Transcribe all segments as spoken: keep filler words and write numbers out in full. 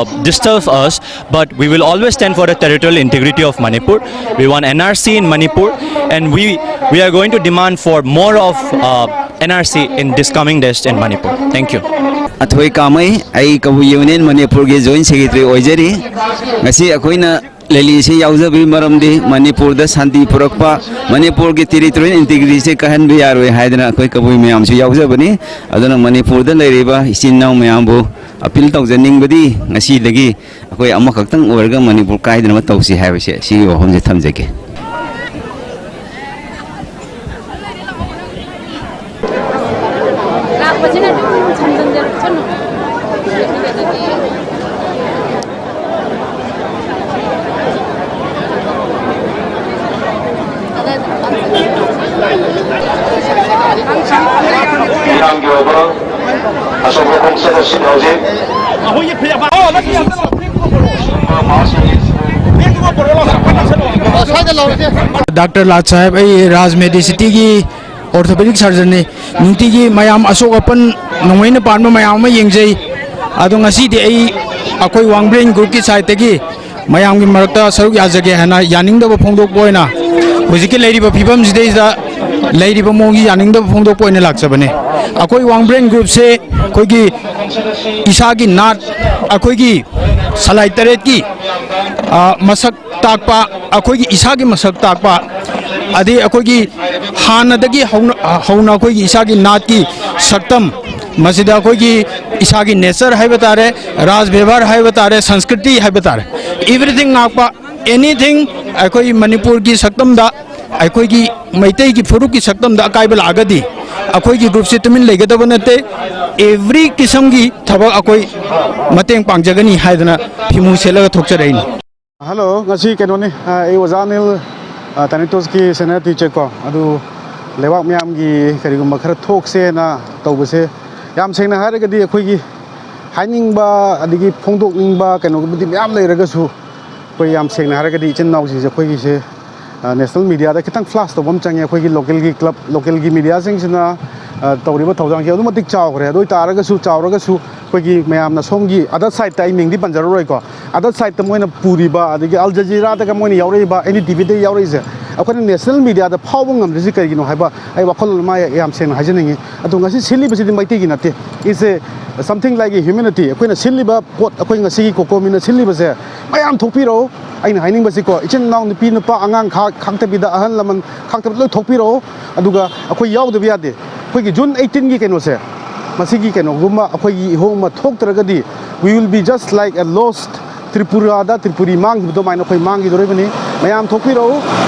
uh, disturb us, but we will always stand for the territorial integrity of Manipur. We want N R C in Manipur, and we we are going to demand for more of uh, N R C in this coming days in Manipur. Thank you. ꯑꯊꯣꯏ ꯀꯥꯃꯩ, ꯑꯩ ꯀꯕꯨꯏ union ꯃꯅꯤꯄꯨꯔꯒꯤ join secretary ꯑꯣꯏꯖꯔꯤ꯫ ꯉꯁꯤ ꯑꯩꯈꯣꯏꯅ ꯂꯦꯂꯤꯁꯤ ꯌꯥꯎꯖꯕꯒꯤ ꯃꯔꯝꯗꯤ ꯃꯅꯤꯄꯨꯔꯗ ꯁꯥꯟꯇꯤ ꯄꯨꯔꯛꯄ, ꯃꯅꯤꯄꯨꯔꯒꯤ territorial ꯏꯟꯇꯤꯒ꯭ꯔꯤꯇꯤꯁꯦ ꯀꯥꯏꯍꯟꯕ ꯌꯥꯔꯣꯏ ꯍꯥꯏꯗꯅ ꯑꯩꯈꯣꯏ ꯀꯕꯨꯏ ꯃꯌꯥꯝꯁꯨ ꯌꯥꯎꯖꯕꯅꯤ꯫ ꯑꯗꯨꯅ ꯃꯅꯤꯄꯨꯔꯗ ꯂꯩꯔꯤꯕ ꯏꯆꯤꯟ ꯏꯅꯥꯎ ꯃꯌꯥꯝꯕꯨ ꯑꯄꯤꯜ ꯇꯧꯖꯅꯤꯡꯕꯗꯤ ꯉꯁꯤꯗꯒꯤ ꯑꯩꯈꯣꯏ ꯑꯃꯈꯛꯇꯪ ꯑꯣꯏꯔꯒ ꯃꯅꯤꯄꯨꯔ ꯀꯥꯏꯗꯅꯕ ꯇꯧꯁꯤ ꯍꯥꯏꯕꯁꯦ, ꯁꯤꯒꯤ ꯋꯥꯐꯝꯁꯦ ꯊꯝꯖꯒꯦ꯫ ꯂꯥꯛꯄꯁꯤꯅ ꯑꯗꯨꯝ ꯁꯝꯖꯟꯖꯔꯛꯁꯅꯨ꯫ ꯏꯔꯥꯡꯒꯤ ꯑꯣꯏꯕ ꯑꯆꯧꯕ ꯈꯣꯡꯆꯠ ꯑꯁꯤꯗ ꯍꯧꯖꯤꯛ ꯗꯥꯛꯇꯔ ꯂꯥꯠ ꯁꯥꯍꯦꯕ, ꯑꯩ ꯔꯥꯖ ꯃꯦꯗꯤꯁꯤꯇꯤꯒꯤ ꯑꯣꯔꯊꯣꯄꯦꯗꯤꯛ ꯁꯔꯖꯟꯅꯤ꯫ ꯅꯨꯡꯇꯤꯒꯤ ꯃꯌꯥꯝ ꯑꯁꯣꯛ ꯑꯄꯟ ꯅꯣꯡꯃꯩꯅ ꯄꯥꯟꯕ ꯃꯌꯥꯝ ꯑꯃ ꯌꯦꯡꯖꯩ꯫ ꯑꯗꯣ ꯉꯁꯤꯗꯤ ꯑꯩ ꯑꯩꯈꯣꯏ ꯋꯥꯡꯕ꯭ꯔꯦꯟ ꯒ꯭ꯔꯨꯞꯀꯤ ꯁꯥꯏꯠꯇꯒꯤ ꯃꯌꯥꯝꯒꯤ ꯃꯔꯛꯇ ꯁꯔꯨꯛ ꯌꯥꯖꯒꯦ ꯍꯥꯏꯅ ꯌꯥꯅꯤꯡꯗꯕ ꯐꯣꯡꯗꯣꯛꯄ ꯑꯣꯏꯅ ꯍꯧꯖꯤꯛꯀꯤ ꯂꯩꯔꯤꯕ ꯐꯤꯕꯝꯁꯤꯗꯩꯁꯤꯗ ꯂꯩꯔꯤꯕ ꯃꯑꯣꯡꯁꯤ ꯌꯥꯅꯤꯡꯗꯕ ꯐꯣꯡꯗꯣꯛꯄ ꯑꯣꯏꯅ ꯂꯥꯛꯆꯕꯅꯦ꯫ ꯑꯩꯈꯣꯏ ꯋꯥꯡꯕ꯭ꯔꯦꯟ ꯒ꯭ꯔꯨꯞꯁꯦ ꯑꯩꯈꯣꯏꯒꯤ ꯏꯁꯥꯒꯤ ꯅꯥꯠ, ꯑꯩꯈꯣꯏꯒꯤ ꯁꯂꯥꯏ ꯇꯔꯦꯠꯀꯤ, ꯑ, ꯃꯁꯛ ꯇꯥꯛꯄ, ꯑꯩꯈꯣꯏꯒꯤ ꯏꯁꯥꯒꯤ ꯃꯁꯛ ꯇꯥꯛꯄ, ꯑꯗꯩ ꯑꯩꯈꯣꯏꯒꯤ ꯍꯥꯟꯅꯗꯒꯤ ꯍꯧꯅ ꯍꯧꯅ ꯑꯩꯈꯣꯏꯒꯤ ꯏꯁꯥꯒꯤ ꯅꯥꯠꯀꯤ ꯁꯛꯇꯝ, ꯃꯁꯤꯗ ꯑꯩꯈꯣꯏꯒꯤ ꯏꯁꯥꯒꯤ ꯅꯦꯆꯔ ꯍꯥꯏꯕ ꯇꯥꯔꯦ, ꯔꯥꯖ ꯕꯦꯕꯥꯔ ꯍꯥꯏꯕ ꯇꯥꯔꯦ, ꯁꯪꯁꯀ꯭ꯔꯤꯇꯤ ꯍꯥꯏꯕ ꯇꯥꯔꯦ, ꯏꯕ꯭ꯔꯤꯊꯤꯡ ꯉꯥꯛꯄ, ꯑꯦꯅꯤꯊꯤꯡ ꯑꯩꯈꯣꯏ ꯃꯅꯤꯄꯨꯔꯒꯤ ꯁꯛꯇꯝꯗ, ꯑꯩꯈꯣꯏꯒꯤ ꯃꯩꯇꯩꯒꯤ ꯐꯨꯔꯨꯞꯀꯤ ꯁꯛꯇꯝꯗ ꯑꯀꯥꯏꯕ ꯂꯥꯛꯑꯒꯗꯤ ꯑꯩꯈꯣꯏꯒꯤ ꯒ꯭ꯔꯨꯞꯁꯦ ꯇꯨꯃꯤꯟ ꯂꯩꯒꯗꯕ ꯅꯠꯇꯦ꯫ ꯑꯦꯚ꯭ꯔꯤ ꯀꯤꯁꯝꯒꯤ ꯊꯕꯛ ꯑꯩꯈꯣꯏ ꯃꯇꯦꯡ ꯄꯥꯡꯖꯒꯅꯤ ꯍꯥꯏꯗꯅ ꯐꯤꯃꯨ ꯁꯦꯠꯂꯒ ꯊꯣꯛꯆꯔꯛꯏꯅꯤ꯫ ꯍꯜꯂꯣ, ꯉꯁꯤ ꯀꯩꯅꯣꯅꯤ, ꯑ, ꯑꯩ ꯑꯣꯖꯥ ꯑꯅꯤꯜ, ꯑ, ꯇꯥꯅꯤꯇꯣꯁꯀꯤ ꯁꯦꯅꯤꯌꯔ ꯇꯤꯆꯔ ꯀꯣ, ꯑꯗꯨ ꯂꯩꯕꯥꯛ ꯃꯌꯥꯝꯒꯤ ꯀꯔꯤꯒꯨꯝꯕ ꯈꯔ ꯊꯣꯛꯁꯦꯅ ꯇꯧꯕꯁꯦ, ꯌꯥꯝ ꯁꯦꯡꯅ ꯍꯥꯏꯔꯒꯗꯤ ꯑꯩꯈꯣꯏꯒꯤ ꯍꯥꯏꯅꯤꯡꯕ ꯑꯗꯒꯤ ꯐꯣꯡꯗꯣꯛꯅꯤꯡꯕ ꯀꯩꯅꯣꯕꯨꯗꯤ ꯃꯌꯥꯝ ꯂꯩꯔꯒꯁꯨ, ꯑꯩꯈꯣꯏ ꯌꯥꯝ ꯁꯦꯡꯅ ꯍꯥꯏꯔꯒꯗꯤ ꯏꯆꯤꯟ ꯏꯅꯥꯎꯁꯤꯡꯁꯦ ꯑꯩꯈꯣꯏꯒꯤꯁꯦ ꯅꯦꯁꯅꯦꯜ ꯃꯤꯗꯤꯌꯥꯗ ꯈꯤꯇꯪ ꯐ꯭ꯂꯥꯁ ꯇꯧꯕ ꯑꯃ ꯆꯪꯉꯦ꯫ ꯑꯩꯈꯣꯏꯒꯤ ꯂꯣꯀꯦꯜꯒꯤ ꯀ꯭ꯂꯕ, ꯂꯣꯀꯦꯜꯒꯤ ꯃꯤꯗꯤꯌꯥꯁꯤꯡꯁꯤꯅ ꯇꯧꯔꯤꯕ ꯊꯧꯗꯥꯡꯁꯤ ꯑꯗꯨꯛ ꯃꯇꯤꯛ ꯆꯥꯎꯈ꯭ꯔꯦ꯫ ꯑꯗꯨ ꯑꯣꯏ ꯇꯥꯔꯒꯁꯨ, ꯆꯥꯎꯔꯒꯁꯨ ꯑꯩꯈꯣꯏꯒꯤ ꯃꯌꯥꯝꯅ ꯁꯣꯝꯒꯤ ꯑꯗꯔ ꯁꯥꯏꯠꯇ ꯑꯩ ꯃꯤꯡꯗꯤ ꯄꯟꯖꯔꯔꯣꯏꯀꯣ, ꯑꯗꯔ ꯁꯥꯏꯠꯇ ꯃꯣꯏꯅ ꯄꯨꯔꯤꯕ, ꯑꯗꯒꯤ ꯑꯜ ꯖꯖꯤꯔꯥꯗꯒ ꯃꯣꯏꯅ ꯌꯥꯎꯔꯛꯏꯕ, ꯑꯦꯟ ꯗꯤ ꯇꯤ ꯚꯤꯗ ꯌꯥꯎꯔꯛꯏꯁꯦ, ꯑꯩꯈꯣꯏꯅ ꯅꯦꯁꯅꯦꯜ ꯃꯤꯗꯤꯌꯥꯗ ꯐꯥꯎꯕ ꯉꯝꯗ꯭ꯔꯤꯁꯤ ꯀꯩꯒꯤꯅꯣ ꯍꯥꯏꯕ ꯑꯩ ꯋꯥꯈꯜꯂꯣꯟ ꯑꯃ ꯌꯥꯝ ꯁꯦꯡꯅ ꯍꯥꯏꯖꯅꯤꯡꯉꯤ꯫ ꯑꯗꯣ ꯉꯁꯤ ꯁꯤꯜꯂꯤꯕꯁꯤꯗꯤ ꯃꯩꯇꯩꯒꯤ ꯅꯠꯇꯦ꯫ It's a something like a humanity꯫ ꯑꯩꯈꯣꯏꯅ ꯁꯤꯜꯂꯤꯕ ꯄꯣꯠ, ꯑꯩꯈꯣꯏ ꯉꯁꯤꯒꯤ ꯀꯣꯀꯣꯃꯤꯅ ꯁꯤꯜꯂꯤꯕꯁꯦ, ꯃꯌꯥꯝ ꯊꯣꯛꯄꯤꯔꯛꯑꯣ꯫ ꯑꯩꯅ ꯍꯥꯏꯅꯤꯡꯕꯁꯤꯀꯣ, ꯏꯆꯤꯟ ꯏꯅꯥꯎ ꯅꯨꯄꯤ ꯅꯨꯄꯥ ꯑꯉꯥꯡ ꯈꯥꯛ-, ꯈꯥꯛꯇꯕꯤꯗ, ꯑꯍꯜ ꯂꯃꯟ ꯈꯥꯛꯇꯕꯤꯗ ꯂꯣꯏ ꯊꯣꯛꯄꯤꯔꯛꯑꯣ꯫ ꯑꯗꯨꯒ ꯑꯩꯈꯣꯏ ꯌꯥꯎꯗꯕ ꯌꯥꯗꯦ꯫ ꯑꯩꯈꯣꯏꯒꯤ ꯖꯨꯟ ꯑꯩꯠꯇꯤꯟꯒꯤ ꯀꯩꯅꯣꯁꯦ, ꯃꯁꯤꯒꯤ ꯀꯩꯅꯣꯒꯨꯝꯕ ꯑꯩꯈꯣꯏꯒꯤ ꯏꯍꯧ ꯑꯃ ꯊꯣꯛꯇ꯭ꯔꯒꯗꯤ, we will be just like a lost ꯇ꯭ꯔꯤꯄꯨꯔꯥꯗ Tripuri ꯃꯥꯡꯈꯤꯕ ꯑꯗꯨꯃꯥꯏꯅ ꯑꯩꯈꯣꯏ ꯃꯥꯡꯈꯤꯗꯣꯔꯤꯕꯅꯤ꯫ ꯃꯌꯥꯝ ꯊꯣꯛꯄꯤꯔꯛꯎ꯫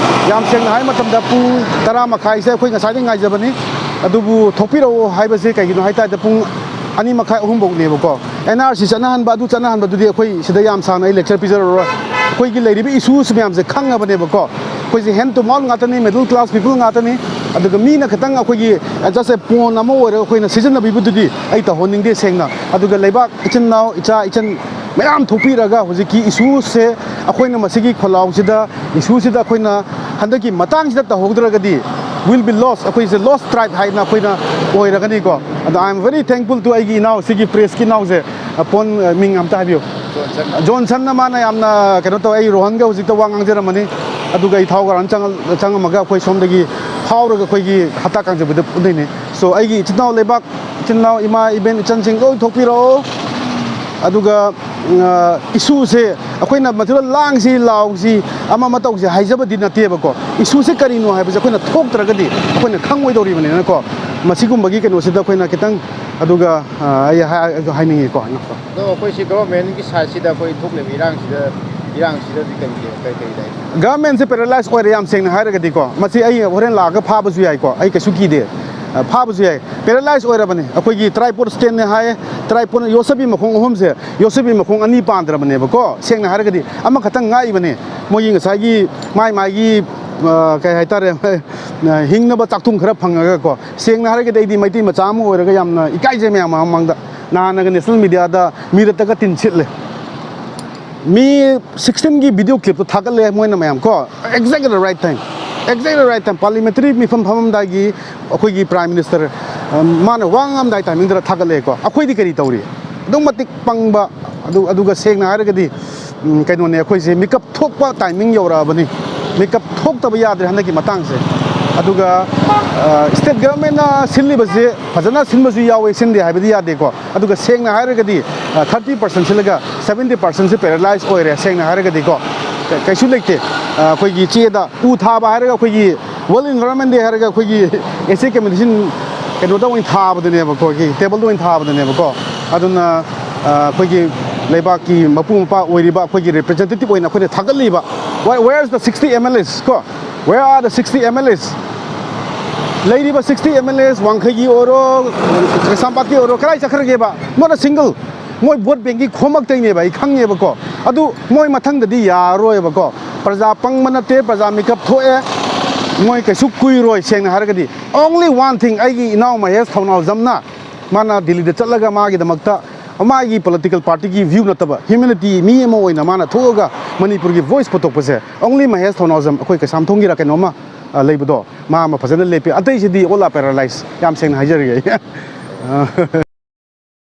ꯌꯥꯝ ꯁꯦꯡꯅ ꯍꯥꯏ ꯃꯇꯝꯗ ꯄꯨꯡ ꯇꯔꯥ ꯃꯈꯥꯏꯁꯦ ꯑꯩꯈꯣꯏ ꯉꯁꯥꯏꯗꯒꯤ ꯉꯥꯏꯖꯕꯅꯤ, ꯑꯗꯨꯕꯨ ꯊꯣꯛꯄꯤꯔꯛꯎ ꯍꯥꯏꯕꯁꯦ ꯀꯩꯒꯤꯅꯣ ꯍꯥꯏ ꯇꯥꯔꯗꯤ ꯄꯨꯡ ꯑꯅꯤ ꯃꯈꯥꯏ, ꯑꯍꯨꯝꯐꯧꯅꯦꯕꯀꯣ꯫ ꯑꯦꯟ ꯑꯥꯔ ꯁꯤ ꯆꯠꯅꯍꯟꯕ, ꯑꯗꯨ ꯆꯠꯅꯍꯟꯕꯗꯨꯗꯤ ꯑꯩꯈꯣꯏ ꯁꯤꯗ ꯌꯥꯝ ꯁꯥꯡꯅ ꯑꯩ ꯂꯦꯛꯆꯔ ꯄꯤꯖꯔꯔꯣꯏ꯫ ꯑꯩꯈꯣꯏꯒꯤ ꯂꯩꯔꯤꯕ ꯏꯁꯨꯁ ꯃꯌꯥꯝꯁꯦ ꯈꯪꯉꯕꯅꯦꯕꯀꯣ꯫ ꯑꯩꯈꯣꯏꯁꯦ hand to mouth ꯉꯥꯛꯇꯅꯤ, middle class people ꯉꯥꯛꯇꯅꯤ꯫ ꯑꯗꯨꯒ ꯃꯤꯅ ꯈꯤꯇꯪ ꯑꯩꯈꯣꯏꯒꯤ just a pawn ꯑꯃ ꯑꯣꯏꯔꯒ ꯑꯩꯈꯣꯏꯅ ꯁꯤꯖꯤꯟꯅꯕꯤꯕꯗꯨꯗꯤ ꯑꯩ ꯇꯧꯍꯟꯅꯤꯡꯗꯦ ꯁꯦꯡꯅ꯫ ꯑꯗꯨꯒ ꯂꯩꯕꯥꯛ ꯏꯆꯤꯟ ꯏꯅꯥꯎ, ꯏꯆꯥ ꯏꯆꯟ ꯃꯌꯥꯝ ꯊꯣꯛꯄꯤꯔꯒ ꯍꯧꯖꯤꯛꯀꯤ ꯏꯁꯨꯁꯦ, ꯑꯩꯈꯣꯏꯅ ꯃꯁꯤꯒꯤ ꯈꯣꯜꯂꯥꯎꯁꯤꯗ, ꯏꯁꯨꯁꯤꯗ ꯑꯩꯈꯣꯏꯅ ꯍꯟꯗꯛꯀꯤ ꯃꯇꯥꯡꯁꯤꯗ ꯇꯧꯍꯧꯗ꯭ꯔꯒꯗꯤ, will be lost, ꯑꯩꯈꯣꯏꯁꯦ ꯂꯣꯁ ꯇ꯭ꯔꯥꯏꯕ ꯍꯥꯏꯅ ꯑꯩꯈꯣꯏꯅ ꯑꯣꯏꯔꯒꯅꯤꯀꯣ꯫ ꯑꯗꯣ I am very thankful to ꯑꯩꯒꯤ ꯏꯅꯥꯎ, ꯁꯤꯒꯤ ꯄ꯭ꯔꯦꯁꯀꯤ ꯏꯅꯥꯎꯁꯦ, ꯑ, ꯄꯣꯟ, ꯑ, ꯃꯤꯡ ꯑꯝꯇ ꯍꯥꯏꯕꯤꯌꯨ꯫ ꯖꯣꯟꯁꯟꯅ ꯃꯥꯅ ꯌꯥꯝꯅ ꯀꯩꯅꯣ ꯇꯧꯋꯦ꯫ ꯑꯩ ꯔꯣꯍꯟꯒ ꯍꯧꯖꯤꯛꯇ ꯋꯥ ꯉꯥꯡꯖꯔꯝꯃꯅꯤ, ꯑꯗꯨꯒ ꯑꯩ ꯊꯥꯎ ꯒ꯭ꯔꯥꯎꯟ ꯆꯪꯉ-, ꯆꯪꯉꯝꯃꯒ ꯑꯩꯈꯣꯏ ꯁꯣꯝꯗꯒꯤ ꯐꯥꯎꯔꯒ ꯑꯩꯈꯣꯏꯒꯤ ꯍꯇꯥ ꯀꯥꯡꯖꯩꯕꯨꯡꯗ ꯎꯠꯇꯣꯏꯅꯤ꯫ So ꯑꯩꯒꯤ ꯏꯆꯤꯟ ꯏꯅꯥꯎ ꯂꯩꯕꯥꯛ, ꯏꯆꯤꯟ ꯏꯅꯥꯎ ꯏꯃꯥ ꯏꯕꯦꯟ ꯏꯆꯟꯁꯤꯡ ꯂꯣꯏ ꯊꯣꯛꯄꯤꯔꯛꯑꯣ꯫ ꯑꯗꯨꯒ, ꯑ, ꯏꯁꯨꯁꯦ ꯑꯩꯈꯣꯏꯅ ꯃꯗꯨꯗ ꯂꯥꯡꯁꯤ, ꯂꯥꯎꯁꯤ, ꯑꯃ ꯑꯃ ꯇꯧꯁꯤ ꯍꯥꯏꯖꯕꯗꯤ ꯅꯠꯇꯦꯕꯀꯣ꯫ ꯏꯁꯨꯁꯦ ꯀꯔꯤꯅꯣ ꯍꯥꯏꯕꯁꯦ ꯑꯩꯈꯣꯏꯅ ꯊꯣꯛꯇ꯭ꯔꯒꯗꯤ ꯑꯩꯈꯣꯏꯅ ꯈꯪꯉꯣꯏꯗꯧꯔꯤꯕꯅꯤꯅꯀꯣ꯫ ꯃꯁꯤꯒꯨꯝꯕꯒꯤ ꯀꯩꯅꯣꯁꯤꯗ ꯑꯩꯈꯣꯏꯅ ꯈꯤꯇꯪ, ꯑꯗꯨꯒ, ꯑ, ꯑꯩ ꯍꯥꯏ-, ꯍꯥꯏꯅꯤꯡꯉꯤꯀꯣ꯫ ꯑꯗꯣ ꯑꯩꯈꯣꯏꯁꯤ ꯒꯚꯔꯟꯃꯦꯟꯒꯤ ꯁꯥꯏꯠꯁꯤꯗ ꯑꯩꯈꯣꯏ ꯊꯣꯛꯂꯤꯕ ꯏꯔꯥꯡꯁꯤꯗ, ꯏꯔꯥꯡꯁꯤꯗꯗꯤ ꯀꯔꯤ, ꯀꯔꯤ, ꯀꯔꯤ ꯂꯩ? ꯒꯚꯔꯟꯃꯦꯟꯁꯦ ꯄꯦꯔꯥꯂꯥꯏꯁ ꯑꯣꯏꯔꯦ, ꯌꯥꯝ ꯁꯦꯡꯅ ꯍꯥꯏꯔꯒꯗꯤꯀꯣ꯫ ꯃꯁꯤ ꯑꯩ ꯍꯣꯔꯦꯟ ꯂꯥꯛꯑꯒ ꯐꯥꯕꯁꯨ ꯌꯥꯏꯀꯣ, ꯑꯩ ꯀꯩꯁꯨ ꯀꯤꯗꯦ꯫ ꯑ, ꯐꯥꯕꯁꯨ ꯌꯥꯏ꯫ ꯄꯦꯔꯥꯂꯥꯏꯁ ꯑꯣꯏꯔꯕꯅꯤ꯫ ꯑꯩꯈꯣꯏꯒꯤ ꯇ꯭ꯔꯥꯏꯄꯣꯗ ꯁ꯭ꯇꯦꯟꯅꯦ ꯍꯥꯏ, ꯇ꯭ꯔꯥꯏꯄꯣꯗ ꯌꯣꯠꯁꯕꯤ ꯃꯈꯣꯡ ꯑꯍꯨꯝꯁꯦ, ꯌꯣꯠꯁꯕꯤ ꯃꯈꯣꯡ ꯑꯅꯤ ꯄꯥꯟꯗ꯭ꯔꯕꯅꯦꯕꯀꯣ꯫ ꯁꯦꯡꯅ ꯍꯥꯏꯔꯒꯗꯤ ꯑꯃꯈꯛꯇꯪ ꯉꯥꯛꯏꯕꯅꯦ꯫ ꯃꯣꯏꯒꯤ ꯉꯁꯥꯏꯒꯤ ꯃꯥꯏ ꯃꯥꯏꯒꯤ, ꯑ, ꯀꯩ ꯍꯥꯏꯇꯥꯔꯦ, ꯑ, ꯍꯤꯡꯅꯕ ꯆꯥꯛꯊꯨꯝ ꯈꯔ ꯐꯪꯉꯒꯀꯣ꯫ ꯁꯦꯡꯅ ꯍꯥꯏꯔꯒꯗꯤ ꯑꯩꯗꯤ ꯃꯩꯇꯩ ꯃꯆꯥ ꯑꯃ ꯑꯣꯏꯔꯒ ꯌꯥꯝꯅ ꯏꯀꯥꯏꯖꯩ ꯃꯌꯥꯝ ꯃꯃꯥꯡꯗ꯫ ꯅꯍꯥꯟꯅꯒ ꯅꯦꯁꯅꯦꯜ ꯃꯤꯗꯤꯌꯥꯗ ꯃꯤꯔꯠꯇꯒ ꯇꯤꯟ ꯁꯤꯠꯂꯦ꯫ ꯃꯤ ꯁꯤꯛꯁꯇꯤꯟꯒꯤ ꯚꯤꯗꯤꯑꯣ ꯀ꯭ꯂꯤꯞꯇꯣ ꯊꯥꯒꯠꯂꯦ ꯃꯣꯏꯅ ꯃꯌꯥꯝ ꯀꯣ꯫ Exactly the right time, exactly the right time, parliamentary ꯃꯤꯐꯝ ꯐꯝꯃꯝꯗꯥꯏꯒꯤ ꯑꯩꯈꯣꯏꯒꯤ Prime Minister, ꯑ, ꯃꯥꯅ ꯋꯥ ꯉꯥꯡꯉꯝꯗꯥꯏ ꯇꯥꯏꯃꯤꯡꯗꯨꯗ ꯊꯥꯒꯠꯂꯛꯑꯦꯀꯣ꯫ ꯑꯩꯈꯣꯏꯗꯤ ꯀꯔꯤ ꯇꯧꯔꯤ? ꯑꯗꯨꯛ ꯃꯇꯤꯛ ꯄꯪꯕ꯫ ꯑꯗꯨ, ꯑꯗꯨꯒ ꯁꯦꯡꯅ ꯍꯥꯏꯔꯒꯗꯤ, ꯎꯝ, ꯀꯩꯅꯣꯅꯦ, ꯑꯩꯈꯣꯏꯁꯦ ꯃꯤꯀꯞ ꯊꯣꯛꯄ ꯇꯥꯏꯃꯤꯡ ꯌꯧꯔꯛꯑꯕꯅꯤ꯫ ꯃꯤꯀꯞ ꯊꯣꯛꯇꯕ ꯌꯥꯗ꯭ꯔꯦ ꯍꯟꯗꯛꯀꯤ ꯃꯇꯥꯡꯁꯦ꯫ ꯑꯗꯨꯒ ꯁ꯭ꯇꯦꯠ ꯒꯚꯔꯟꯃꯦꯟꯅ ꯁꯤꯜꯂꯤꯕꯁꯦ ꯐꯖꯅ ꯁꯤꯟꯕꯁꯨ ꯌꯥꯎꯋꯦ, ꯁꯤꯟꯗꯦ ꯍꯥꯏꯕꯗꯤ ꯌꯥꯗꯦꯀꯣ꯫ ꯑꯗꯨꯒ ꯁꯦꯡꯅ ꯍꯥꯏꯔꯒꯗꯤ, ꯊꯥꯔꯇꯤ ꯄꯥꯔꯁꯦꯟ ꯁꯤꯜꯂꯒ ꯁꯕꯦꯟꯇꯤ ꯄꯥꯔꯁꯦꯟꯁꯦ ꯄꯦꯔꯦꯂꯥꯏꯁ ꯑꯣꯏꯔꯦ, ꯁꯦꯡꯅ ꯍꯥꯏꯔꯒꯗꯤꯀꯣ꯫ ꯀ-, ꯀꯩꯁꯨ ꯂꯩꯇꯦ꯫ ꯑ, ꯑꯩꯈꯣꯏꯒꯤ ꯆꯦꯗ ꯎ ꯊꯥꯕ ꯍꯥꯏꯔꯒ ꯑꯩꯈꯣꯏꯒꯤ World Environment Day ꯍꯥꯏꯔꯒ ꯑꯩꯈꯣꯏꯒꯤ ꯑꯦꯁ ꯁꯤ ꯀꯝꯃꯤꯁꯟ ꯀꯩꯅꯣꯗ ꯑꯣꯏꯅ ꯊꯥꯕꯗꯨꯅꯦꯕꯀꯣ, ꯑꯩꯈꯣꯏꯒꯤ ꯇꯦꯕꯜꯗ ꯑꯣꯏꯅ ꯊꯥꯕꯗꯨꯅꯦꯕꯀꯣ꯫ ꯑꯗꯨꯅ, ꯑ, ꯑꯩꯈꯣꯏꯒꯤ ꯂꯩꯕꯥꯛꯀꯤ ꯃꯄꯨ ꯃꯄꯥ ꯑꯣꯏꯔꯤꯕ ꯑꯩꯈꯣꯏꯒꯤ ꯔꯤꯄ꯭ꯔꯖꯦꯟꯇꯦꯇꯤꯚ ꯑꯣꯏꯅ ꯑꯩꯈꯣꯏꯅ ꯊꯥꯒꯠꯂꯤꯕ, "Where, where is the sixty M L As?" ꯀꯣ, "Where are the sixty M L As?" ꯂꯩꯔꯤꯕ sixty M L As, ꯋꯥꯡꯈꯩꯒꯤ ꯑꯣꯏꯔꯣ, ꯀꯩꯁꯥꯝꯄꯥꯠꯀꯤ ꯑꯣꯏꯔꯣ, ꯀꯗꯥꯏ ꯆꯠꯈ꯭ꯔꯒꯦꯕ? Not a single. ꯃꯣꯏ ꯚꯣꯠ ꯕꯦꯡꯒꯤ ꯈꯣꯝꯃꯛꯇꯩꯅꯦꯕ, ꯑꯩ ꯈꯪꯉꯦꯕꯀꯣ꯫ ꯑꯗꯨ ꯃꯣꯏ ꯃꯊꯪꯗꯗꯤ ꯌꯥꯔꯔꯣꯏꯕꯀꯣ꯫ ꯄ꯭ꯔꯖꯥ ꯄꯪꯕ ꯅꯠꯇꯦ, ꯄ꯭ꯔꯖꯥ ꯃꯤꯀꯞ ꯊꯣꯛꯑꯦ꯫ ꯃꯣꯏ ꯀꯩꯁꯨ ꯀꯨꯏꯔꯣꯏ, ꯁꯦꯡꯅ ꯍꯥꯏꯔꯒꯗꯤ꯫ Only one thing, ꯑꯩꯒꯤ ꯏꯅꯥꯎ ꯃꯍꯦꯁ ꯊꯧꯅꯥꯎꯖꯝꯅ ꯃꯥꯅ ꯗꯤꯜꯂꯤꯗ ꯆꯠꯂꯒ ꯃꯥꯒꯤꯗꯃꯛꯇ, ꯃꯥꯒꯤ ꯄꯣꯂꯤꯇꯤꯀꯦꯜ ꯄꯥꯔꯇꯤꯒꯤ ꯚ꯭ꯌꯨ ꯅꯠꯇꯕ, ꯍ꯭ꯌꯨꯃꯦꯅꯤꯇꯤ ꯃꯤ ꯑꯃ ꯑꯣꯏꯅ ꯃꯥꯅ ꯊꯣꯛꯑꯒ ꯃꯅꯤꯄꯨꯔꯒꯤ ꯚꯣꯏꯁ ꯄꯨꯊꯣꯛꯄꯁꯦ, only ꯃꯍꯦꯁ ꯊꯧꯅꯥꯎꯖꯝ, ꯑꯩꯈꯣꯏ ꯀꯩꯁꯥꯝꯊꯣꯡꯒꯤꯔ ꯀꯩꯅꯣꯝꯃ, ꯑ, ꯂꯩꯕꯗꯣ, ꯃꯥ ꯑꯃ ꯐꯖꯅ ꯂꯦꯞꯄꯤ꯫ ꯑꯇꯩꯁꯤꯗꯤ all are paralyzed, ꯌꯥꯝ ꯁꯦꯡꯅ ꯍꯥꯏꯖꯔꯒꯦ ꯑꯩ꯫ ꯑ,